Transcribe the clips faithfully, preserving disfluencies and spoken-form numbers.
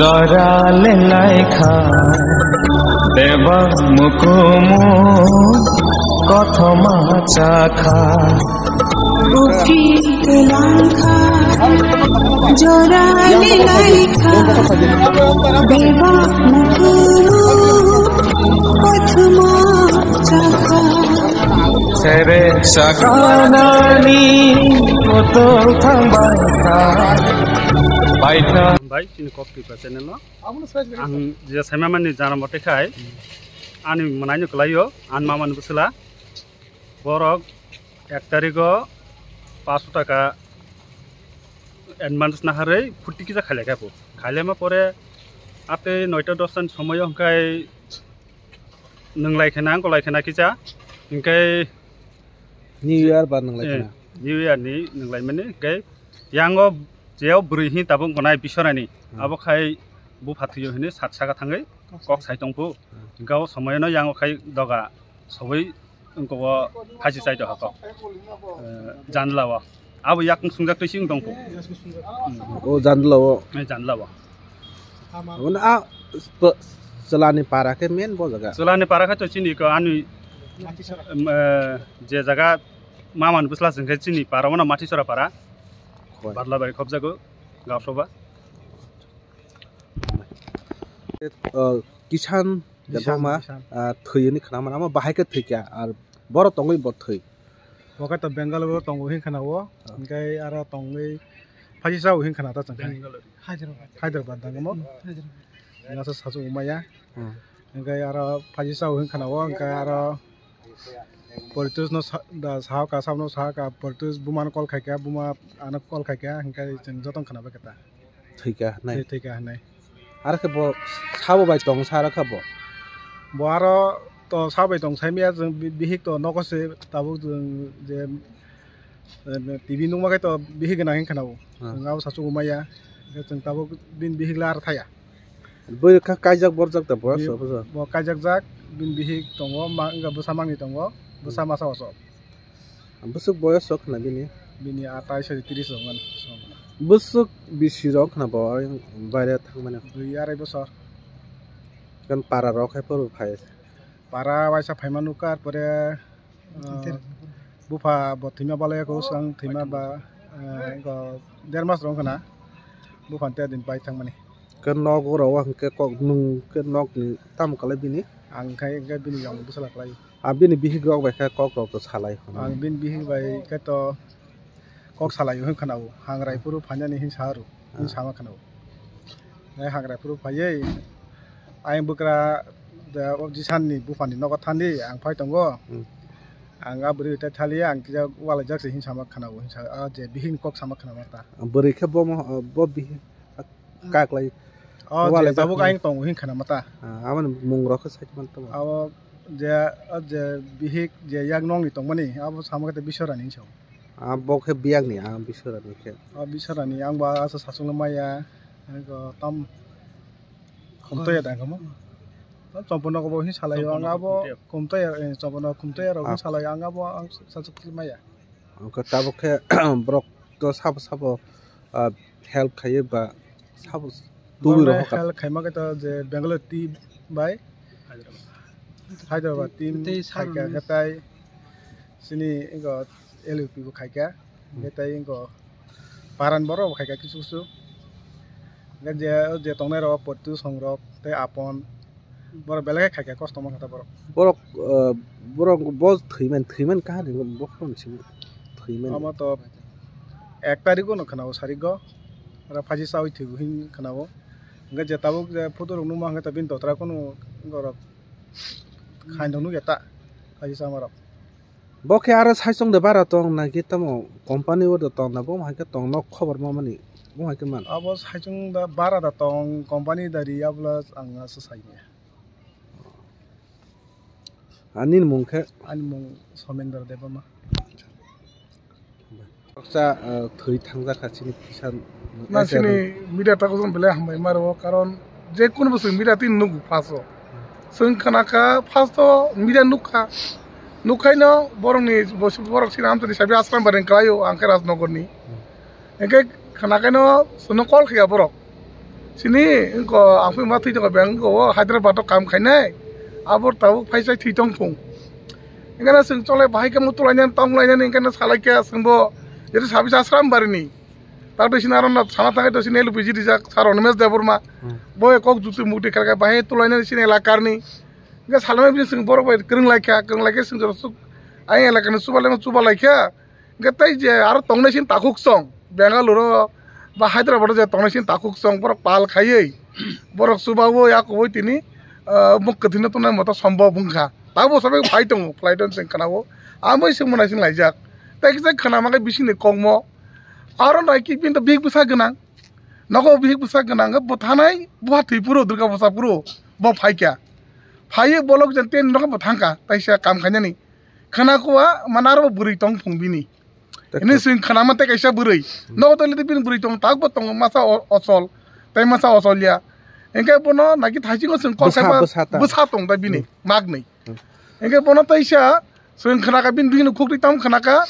Jora lenglai kha, tebo mukumu kothoma cha kha. Ufi kelang kha, jora lenglai kha, tebo mukumu kothoma cha kha. Sere saganani koto thangbai kha, bai kha. Bai, chini kok twi pa channel no. Ang je saima mani jana mote khai, ani mwnaino kwlaio, ani mamani bwswla. Borok ek tarigo paanch sho taka advance naharwi phuti kisa khailai kha bo. Khailaima pore atwi noita dosta ni somoyo hwnkhe nwng lai khena, ang kolai khena kisa. Hwnkhe New Year ba nwng lai eh, khena. New Year ni nwng lai mani. Hwnkhe yango jeo bwrwi hin tabuk wngnai Biswarani. Hmm. Abo khai bupha thwiyo hinwi sat saka thangwi kok sai tongphu. Hmm. Hwnkhe o somoyano yango khai doga sobwi wngkha o phaisi chai doha kok. Eh, janla o. Abo yakung sungjak twi sing tongphu. O janla o. Eh, janla o. Aboni a p-, chwlani para khe main bo jaga. Chwlani para khe to chini ko ani, em, eh, je jaga mamani bwsla chwng khe chini para wano Matisora para. Khoi. Badlabari khobjago, Gasoba. Eh, Kisan Kisan, debama, Kisan. Ah, thwi hwnwi khna mano, amo bahai khe thwi kha, ar borok tongwi bo thwi. Bo khe to Bengal o tongo hin khna o, ah, hwnkhe aro tongwi phaisi cha o hin khna ta chwng khe. Bengal. Hyderabad. Hyderabad dang mo? Hmm, Hyderabad. Nasa sasu umaya. Hmm. Hwnkhe aro phaisi cha o hin khna o, hwnkhe aro Portus no sa-, da sahaka, sabno sahaka, Portus buma no call khaikha, buma ano call khaikha, hwnkhe chwng joto khna bai khe ta. Thwikha hinwi. Thwi-, thwikha hinwi. Aro khe bo sabo bai tong sa rwkha bo. Bo aro to sabo bai tong sai maya, chwng bi-, bihik to nogo se tabuk chwng je, eh, T V nukma khe to bihik gwnang hin khna o. Ah. Chwng abo sasu umaya. Chwng tabuk bini bihik le aro thaya. Bwrwi kha kaijak borjak da bo. Bi-, so, bo. Bo kaijakjak, bini bihik tongo, ma-, wngkha bwsa mangni tongo, bwsa masa oso. Bwswk boyos rok khna bini? Bini atais hai tris rok man. Bwswk bisi rok khna bo baire thangmani? Dui arai bosor. Kan para rok hai phuru phai. Para waisa phaima nukha, ar pore, ah, bupha bo thwima balai kho, swkang thwima ba, ah, go der mas rok khna. Bupha te din pai thangmani. Ke nok oro o hwnkhe kok nwng khe nokni tamo kwlai bini? Ang khai hwnkhe bini yong bwsala kwlai. A bini bihik rok bai khe kok rok to salai hwn. Ang bini bihik bai khe to kok salai hwn khna o. Hangrai phuru phainani hin sa rw, hin sama khna o. Nai hangrai phuru phaiwi ayang bwkra da o jisan ni bupha ni nogo thandi ang phai tongo. Hmm. Ang a bwrwi tai thali ang kisa walai jak se hin sama khna o, hin sa a je bihik ni kok sama khna o ta. Bwrwi khe bo mo, bo bihik Kaklai. O je tabuk ayang tongo hin khna mata. Ah, aboni mung rok khe sai man tongo. Abo je, o je bihik je yak nokni tongmani, abo sama khe Biswarani hinwi sao. Ah, bo khe biyakni, ah, Biswarani khe. O Biswarani, ang ba asa sasungno maya, ang ko tam khumtoya da kamo. Tam chompo nogo bo hin salai ang abo khumtoya, eh, chompo nogo khumtoya rok hin salai ang abo ang sasuk maya. Ang khe tabuk khe borok to sabo sabo, ah, help khaiwi ba sabo tubui rok help khaima khe to je Bangalore team bai Hyderabad team khaikha khe tai chini ingo L U P bo khaikha, hwnkhe tai ingo paran borok bo khaikha kisu kisu, hwnkhe je, je tongnai rok Potu songrok tei Apon. Borok belai khe khaikha, kosto mankha ta borok. Borok, ah, borok bo thwiman, thwiman kahani bo phone simi thwiman. Omo to ek tarikgo no khwnao sarigo. Oro phaisi chawi thwibo hin khwnao. Hwnkhe je tabuk je photo rok nukma hwnkhe ta bini dotra kunu borok khain rok nukya ta phaisi chama rok. Bo khe aro saichung de bara tong na khe tamo company o de tong na bo hai khe tong nok khobor ma mani bo hai khe man. Abo saichung da bara da tong company da ri abla ang asa sai maya. Ani mung khe? Ani mung Somendra Debbarma. Baksa, ah, thwi thangjak kha chini kisa. Na chini media ta kosong belai hambai maro, karon je kunu bwswk media tin nugo first o. Chwng khana kha first o media nukha. Nukhaino borokni, borok sini amtani sabi asram bareng khlaio, ang khe Rajnagarni. Hwnkhe khana khaino chwngno call khaiya borok. Sini wngko ang phai ma thwi tongo beng wngko o Hyderabad o kam khainai. Abo tabuk phai sai thwi tong phung. Engkana chwng cholai bahai khe mo tulainani tonglainani engkana salai khe chwngbo jete sabisa Asram barini. Tabuk sini aro na sana thangkhe to sini L P G rijak sar Animesh Debbarma. Hmm. Bo kok juti mukti kharkha bahai tulainani sini elakarni. Engka salmani bini chwng borok bai kwrwng laikha, kwrwng laikhe chwng jorok chuk-, ang elakani chubalai chubalai kha. Hingke tei je aro tongnai sin takhuk song, Bengaluru ba Hyderabad je tongnai sin takhuk song, borok pal khaiwi, borok chubaui, akubui tini, ah, muk kwthwino tongnai moto sombhob wngkha. Tabo sabai phai tongo, flight on chwng khwnao. Amoi swngmana sin laijak. Tei kisa khwnama khe bisingni kokmo. Aro naikhe bini bihik bwsa gwnang. Nogo bihik bwsa gwnang khe bwthanai, bwtha thwi phuru, Durga bwsa phuru, bo phaikha. Phaiwi bolok je tei nogo bo thangkha, taisa kam khainani. Khwnakhua, mane aro bo bwrwi tong phung bini. Hini swing khwnama tei kaisa bwrwi. Hmm. Nogo tei lidi bini bwrwi tong, tak bo tongo masa o-, ochol, tei masa ochol ya. Hingke bono naki thaisingo swing kok Bwsa, kaiba bwsa ta. Bwsa tong ta bini, Hmm. Magnwi. Hmm. Hingke bono teisa swing khwnaka bini bihikni khukri tam khwnaka,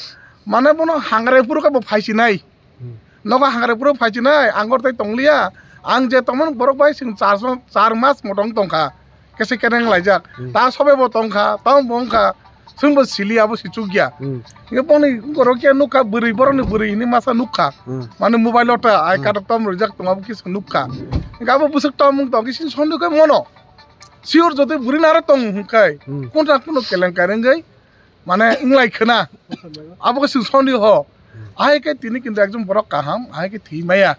mane bono hangrai phuru khe bo phaisinai. Hmm. Nogo hangrai phuru phaisinai, angor tei tongliya. Ang je tongmani borok bai swing char, char mas motong tongkha. Kese kereng laijak. Hmm. Ta sobe bo tongkha, tamo bo wngkha. Chwngbo sili abo si chukya. Hmm. Hingke boni borok khe nukha bwrwi, borokni bwrwi hini masa nukha. Hmm. Mane mobile o ta ai Hmm. katok tom rwjak tongo abo kisa nukha. Hingke abo bwswk tom wng tong khe sini sondi khe mono. Sure jodi bwrwi naro tong hwnkhe. Hmm. Kunta kuno kelenkari wngwi mane wnglai khwna. Abo khe sini sondi ho. Ahai khe tini kintu ekjon borok kaham, ahai khe thwi maya.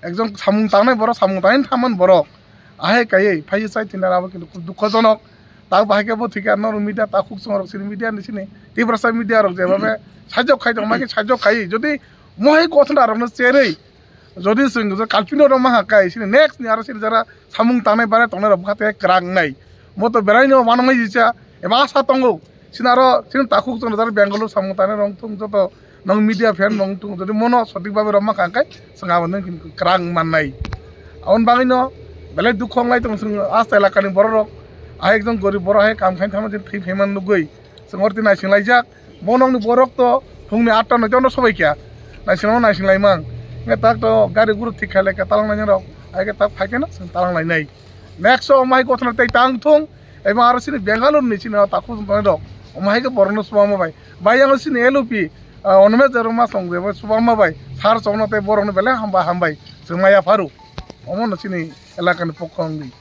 Ekjon samung tangnai borok, samung tangnaini thaman borok. Ahai kaiwi phaiwi chai tini abo kintu khub dukhojonok. Tak bahai khe bo thikha norok media takhuk chwng rok sini media ni sini Tiprasa media rok jebabe sajok khai tongma khe sajok khai. Jodi mohai gothona rokno cherwi jodi chwng kalpino rok maha kai sini next ni aro sini jara samung tangnai bare tongnai rok bwkha tei kwrang nai. Bo to beraino wanamai jisa eba asa tongo. Sini aro sini takhuk chwng jara Bengaluru samung tangnai rok thung joto Nong media fan nong tung, jodi mono sotik babe rok ma kang kai, swng abo nung kwrang mannai. Aboni bagwi no belai dukhu wnglai tong, swng asta elakani borok rok, ah, ekdom gorib borok hai kam khain thangma jin thwi phaiman nugwi, swng orti naising laijak. Bo nongni borok to phungni atta noito no sobai kya, naising no naising laimang. Nge tak to gari guru thik khailai kha talang nai rok, ai khe tak phai khe no swng talang lainai. Next o omo hai gothona tei tang thung, eba aro sini Bengaluru ni sini o takhuk tongnai rok, omo hai khe borok no swbangma bai. Bai yang sini L O P, ah, Onomes Debbarma song jeba swbangma bai. Sar chokno tei borok no belai hamba hambai. Swngma ya pharu. Omo no sini elaka ni pokho wngwi.